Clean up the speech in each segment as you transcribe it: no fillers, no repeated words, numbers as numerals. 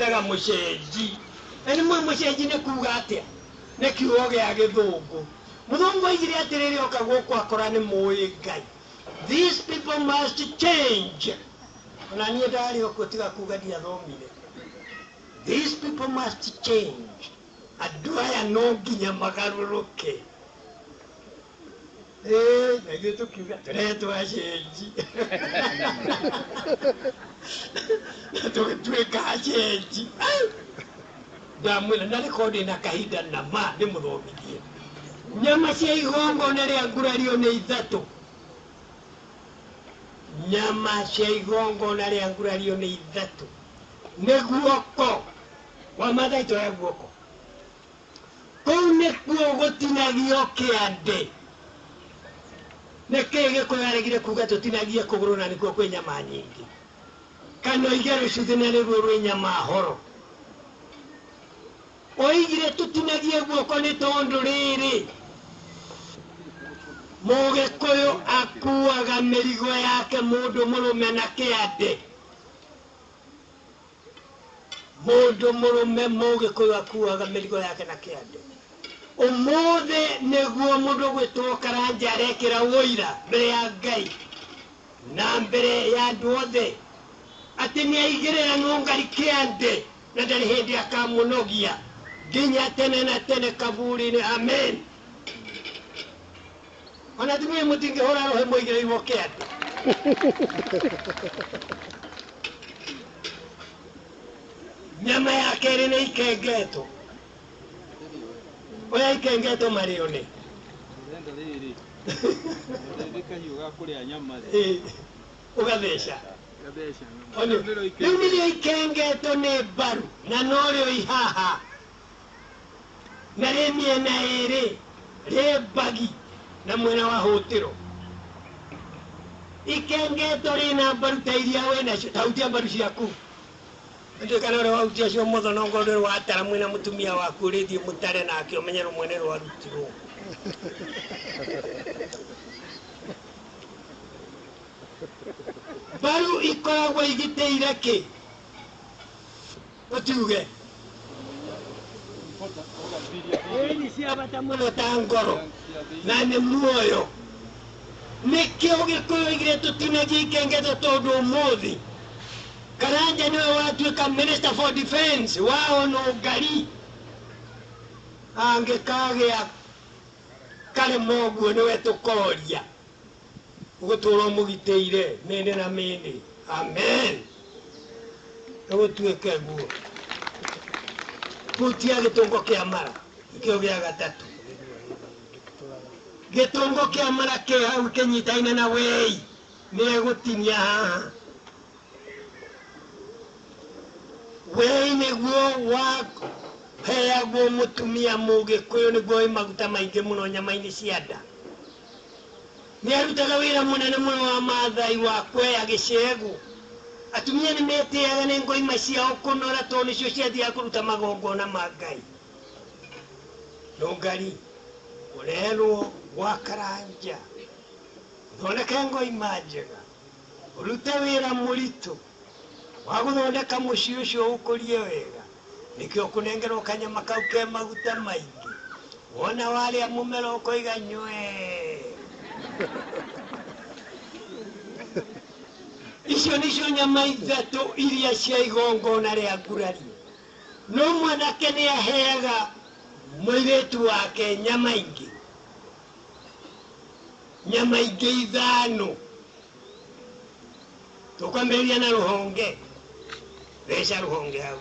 Amwĩtaga mũcenji. Na nĩ mũĩ mũcenji nĩ kuga atĩa? Nĩ kiugo gĩa gĩthũngũ. Mũthũngũ oigire atĩrĩrĩ oka gũkũ akora nĩ mũĩ Ngai. These people must change. Ona niĩ ndarĩ o kuo tiga kuga ndiathomire. These people must change. Andũ aya no nginya magarũrũke. Ĩĩ, na ithuĩ tũkiuga tũretwo acenji. Na tũgĩtuĩka acenji. Ai! Ndamwĩra na rĩkorwo ndĩna kahinda na ma ndĩmũthomithie. Nyama cia igongona rĩa ngurario nĩ ithatũ. Nyama cia igongona rĩa ngurario nĩ ithatũ. Nĩ guoko kwa Maathai toya guoko. Kũu nĩkuo gũtinagio kĩande. Nĩkĩ Gĩkũyũ aregire kuga tũtinagie kũgũrũ na nĩkuo kwĩ nyama nyingĩ? Kana oige rũcuthĩ na nĩruo rwĩ nyama horo? Oigire tũtinagie guoko nĩ tondũ rĩrĩ, Mũgĩkũyũ akuaga mĩrigo yake mũndũ mũrũme na kĩande. Mũndũ mũrũme Mũgĩkũyũ akuaga mĩrigo yake na kĩande. Ũmũthĩ nĩguo mũndũ ũgwĩtwo Karanja arekĩra ũira mbere ya Ngai na mbere ya andũ othe atĩ nĩaigĩrĩra Nũngari kĩande na ndarĩ hĩndĩ akamũnogia nginya tene na tene kaburi-inĩ. Amen. Ona atumia mũtingĩhũra rũhĩ mũigĩrĩirwo kĩande. Nyama ya kerĩ nĩ ikengetwo. Oya ikengetwo marĩo nĩ. Ndĩrenda rĩrĩ, rĩrĩ kahiũ ga kũrĩa nyama rĩ. Ĩ, ũgatheca. Gatheca nyama. One, Rĩu nĩrĩo rĩu nĩrĩo ikengetwo. ikengetwo nĩ mbaru na norĩo ihaha. Na rĩ mĩena ĩrĩ, rĩ mbagi na mwena wa hũtĩro. Ikengetwo rĩna mbaru ta iria wĩ nacio, ta hutia mbaru ciaku. Ndiũĩ kana ũrĩa wahutia cio mũtho no ngorwo ndũrĩ watara mwĩna mũtumia waku ũrĩthiĩ mũtare nake ũmenye rũmwe nĩ rwarutirwo. Mbaru ikoragwo igitĩire kĩ? Ũtiuge. Ĩĩ nĩ cia bata mũno ta ngoro na nĩ muoyo. Nĩkĩo Gĩkũyũ oigire tũtinagie ikengetwo tondũ ũmũthĩ Karanja nĩwe watuĩka Minister for Defence wa Onũngari. Angĩkagĩa karema ũguo nĩwe tũkoria. Ũgũtũra ũmũgitĩire mĩndĩ na mĩndĩ. Amen. Nĩgũtuĩke guo. Hutia gĩtũngo kĩa mara, nĩkĩo gĩa gatatũ. Gĩtũngo kĩa mara kĩ hau kĩnyitaine na wei, nĩegũtinia haha. Wei nĩguo waheagwo mũtumia Mũgĩkũyũ nĩguo wĩ maguta maingĩ mũno nyama-inĩ cia nda. Nĩarutaga wĩra mũnene mũno wa Maathai wa kweya gĩcegũ. Atumia nĩmetĩaga nĩ ngoima ciao kũnora tondũ nĩcio ciathiaga kũruta magongona ma Ngai. Nũngari, ũrerwo gwa Karanja ũthondeke ngoima njega, ũrute wĩra mũritũ wa gũthondeka mũciĩ ũcio ũkũrie wega. Nĩkĩo ũkũnengerwo kanyama kau ke maguta maingĩ. Wona warĩa mũmero ũkoiga nywee. Icio nĩcio nyama ithatũ iria cia igongona rĩa ngurario. No mwanake nĩ aheaga mũirĩtu wake nyama ingĩ, nyama ingĩ ithano. Tũkwambĩrĩria na rũhonge. Theca rũhonge hau.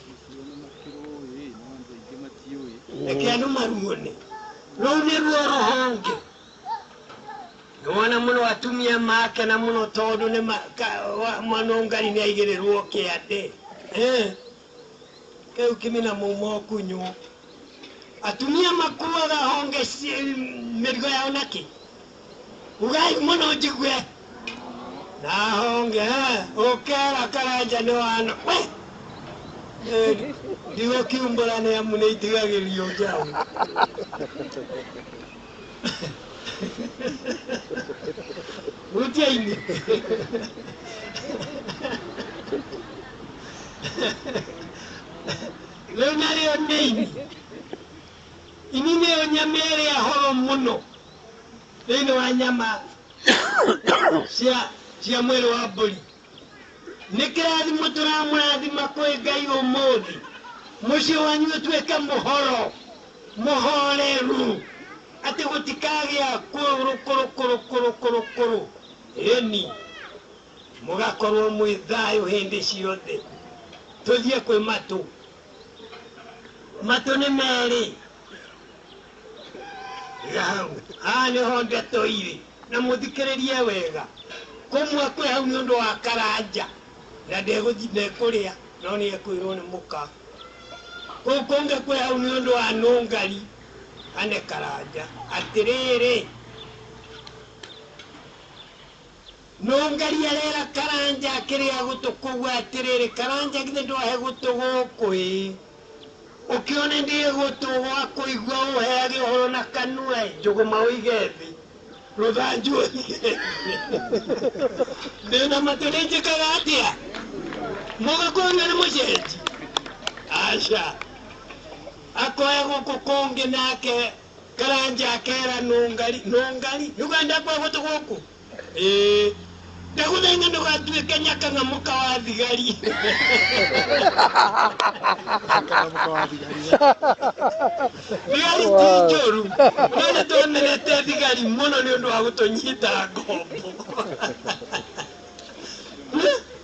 Rũcio nĩ makĩrũĩ, no andũ aingĩ matiũĩ. Reke andũ maruone. Rũu nĩruo rũhonge. Nĩwona mũno atumia makena mũno tondũ nĩ mwanũngari nĩ aigĩrĩrwo kĩande. Kĩu kĩmina mũmo kunywo. Atumia makuaga honge mĩrigo yao nakĩ? Ugai mũno njigue. Na honge, ũkera Karanja nĩ wano. We! Ndigũkiumbũra nĩ amu nĩ itigagĩrio njaũ. Hutia ini. Rĩu narĩo nĩ ini. Ini nĩyo nyama ĩrĩa horo mũno thĩinĩ wa nyama cia mwĩrĩ wa mbũri. Nĩ kĩrathimo tũramũrathima kwĩ Ngai ũmũthĩ. Mũciĩ wanyu ũtuĩke mũhoro, mũhoreru, atĩ gũtikagĩa kũrũ kũrũ kũrũ kũrũ kũrũ kũrũ. Ĩni, mũgakorwo mwĩ thayũ hĩndĩ ciothe. Tũthiĩ kwĩ matũ. Matũ nĩ merĩ. Iga hau. Haha nĩho ndeto irĩ. Na mũthikĩrĩrie wega. Kũmwe kwĩ hau nĩ ũndũ wa Karanja. Na ndegũthiĩ ndekũrĩa no nĩ ekwĩrwo nĩ mũka. Kũu kũngĩ kwĩ hau nĩ ũndũ wa Nũngari ane Karanja. Atĩrĩrĩ, Nũngari arera Karanja akĩrĩa gũtũ kũu atĩrĩrĩ, Karanja githĩ ndwahe gũtũ gũkũ ĩ? Ũkĩone ndĩ gũtũ gwa kũigua ũheage ũhoro na kanua ĩ, njũgũma ũige thĩ, rũthanju ũige thĩ. Ndĩna matũ nĩ njĩkaga atĩa? Mũgĩkũyũ nĩ mũcenji? Aca. Akoya gũkũ kũngĩ nake Karanja akera Nũngari, Nũngari, nĩũkwenda kuoya gũtũ gũkũ? Ĩĩ. Ndagũthaitha ndũgatuĩke nyakang'a mũka wa thigari. Thigari ti njũru, no nĩ twamenete thigari mũno nĩ ũndũ wa gũtũnyita ngombo.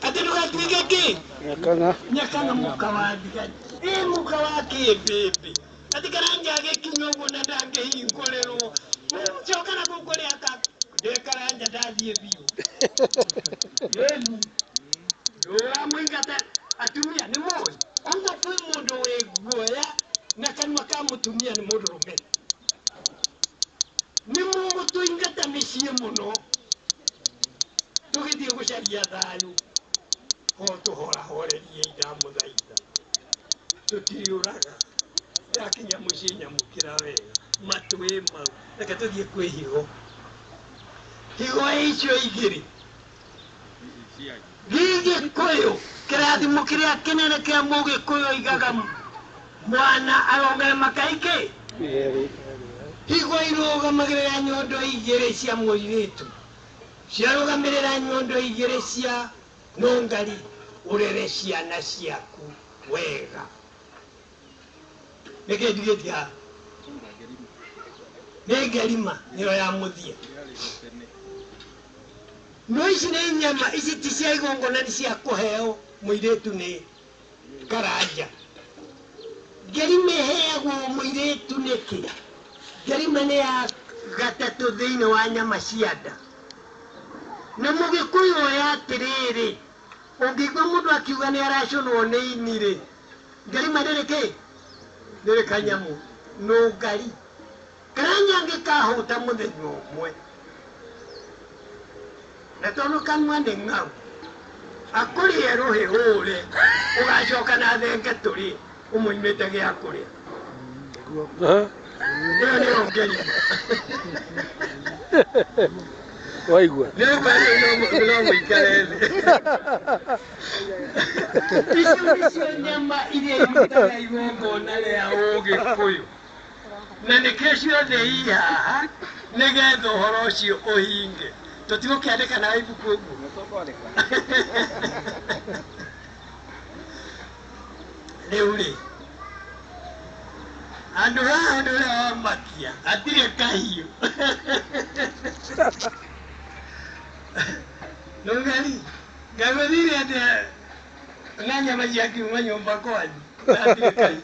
Atĩ ndũgatuĩke kĩ? Nyakang'a. Nyakang'a mũka wa thigari. Ĩ mũka wa kĩ mbĩmbĩ? Atĩ Karanja agĩkinya ũguo na ndangĩhingũrĩrwo. Coka na kũu kũrĩa ka ndĩ Karanja ndathiĩ biũ. Ĩni. Ndũramũingata atumia nĩ mũĩ. Ũguo kwĩ mũndũ wĩ guoya na kanua ka mũtumia nĩ mũndũrũme. Nĩ mũgũtũingata mĩciĩ mũno. Tũgĩthiĩ gũcaria thayũ. Ho tũhorahorerie ndamũthaitha. Tũtiriũraga. Ndakinya mũciĩ nyamũkĩra wega. Matũ ĩ mau. Reke tũthiĩ kwĩ higo. Higo icio igĩrĩ. Gĩgĩkũyũ, kĩrathimo kĩrĩa kĩnene kĩa mũgĩkũyũ oigaga mwana arongere makaikĩ. Higo irũgamagĩrĩra nyondo igĩrĩ cia mũirĩtu. Ciarũgamĩrĩra nyondo igĩrĩ cia Nũngari, ũrere ciana ciaku wega. Nĩkĩ ndigĩtie haha? Nĩ ngerima nĩyo ya mũthia. No ici nĩ nyama, ici ti cia igongona, nĩ cia kũheo mũirĩtu nĩ Karanja. Ngerima ĩheagwo mũirĩtu nĩkĩ? Ngerima nĩ ya gatatũ thĩinĩ wa nyama cia nda. Na mũgĩkũyũ oya atĩrĩrĩ, ũngĩigua mũndũ akiuga nĩ aracũnwo nĩ ini rĩ, ngerima ndĩrĩ kĩ? Ndĩrĩ kanyamũ. Nũngari. Karanja angĩkahũta mũthenya ũmwe. Na tondũ kanua nĩ ng'au, akũrĩe rũhĩ ũre, ũgacoka na thenge tũrĩe, ũmũimĩte gĩa kũrĩa. Ĩyo nĩyo ngerima. Waigua? Nĩũguo rĩu no mũikare thĩ. Icio nĩcio nyama iria irutaga igongona rĩa Ũgĩkũyũ. Na nĩkĩo ciothe i haha, nĩgetha ũhoro ũcio ũhinge. Tũtigũkĩandĩka na ibuku ũguo. Rĩu rĩ, handũ haha ũndũ ũrĩa wamakia, hatirĩ kahiũ. Nũngari, ngagũthire atĩa na nyama cia kiuma nyũmba kwanyu, na hatirĩ kahiũ.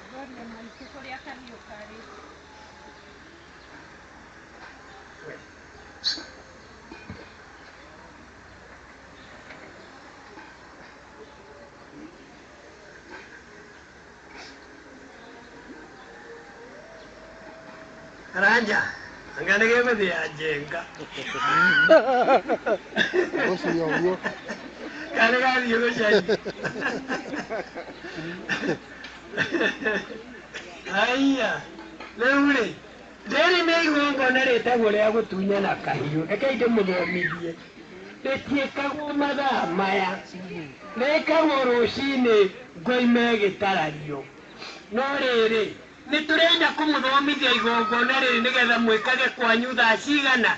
Ngoria maitũ kũrĩa kahiũ karĩ. Karanja, anga nĩ gĩgũthĩa njenga. Gũcuria ũguo. Kana gathiĩ gũcaria. Haiya, rĩu rĩ, rĩrĩ nĩ igongona rĩtagwo rĩa gũtunyana kahiũ. Rekei ndĩmũthomithie. Rĩtiĩkagwo mathaa maya, rĩkagwo rũcinĩ ngoime ĩgĩtarario. No rĩrĩ, nĩ tũrenda kũmũthomithia igongona rĩrĩ nĩgetha mwĩkage kwanyu thaa cigana.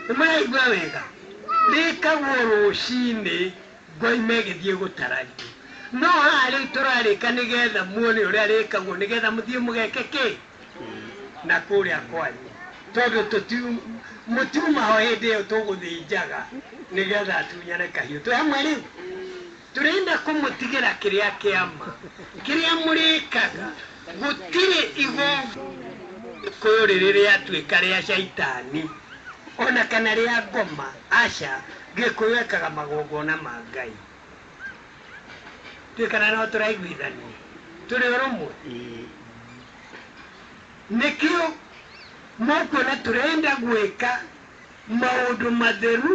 Nĩ mũraigua wega? Rĩkagwo rũcinĩ ngoime ĩgĩthiĩ gũtarario. No haha rĩu tũrarĩka nĩgetha muone ũrĩa rĩkagwo nĩgetha mũthiĩ mũgeke kĩ na kũrĩa kwanyu, tondũ mũtiuma ho hĩndĩ ĩyo tũgũthĩnjaga nĩgetha atunyane kahiũ. Twĩ hamwe rĩu? Tũrenda kũmũtigĩra kĩrĩa kĩama kĩrĩa mũrĩkaga. Gũtirĩ igongona rĩrĩ rĩatuĩka rĩa caitani ona kana rĩa ngoma. Aca, Gĩkũyũ ekaga magongona ma Ngai. Tuĩkana no tũraiguithania tũrĩ ũrũmwe. Nĩkĩo mũkuona tũrenda gwĩka maũndũ matheru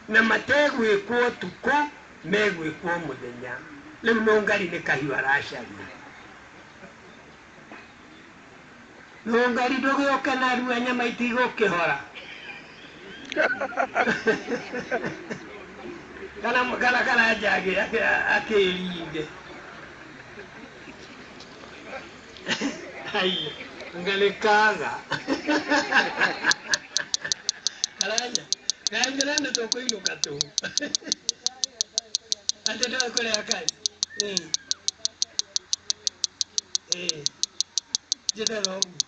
na mategwĩkwo ũtukũ, megwĩkwo mũthenya. Rĩu nũngari nĩ kahiũ aracaria. Nũngari ndũgĩũke narua, nyama itigũkĩhora. Kana kana Karanja akĩringe. Haiya, anga nĩ kaga. Karanja, karanja nĩ tũkũinũka tũhũ. Atĩ ndũĩ kũrĩa karĩ? Ĩĩ. Ĩĩ. Njĩtaga ũguo.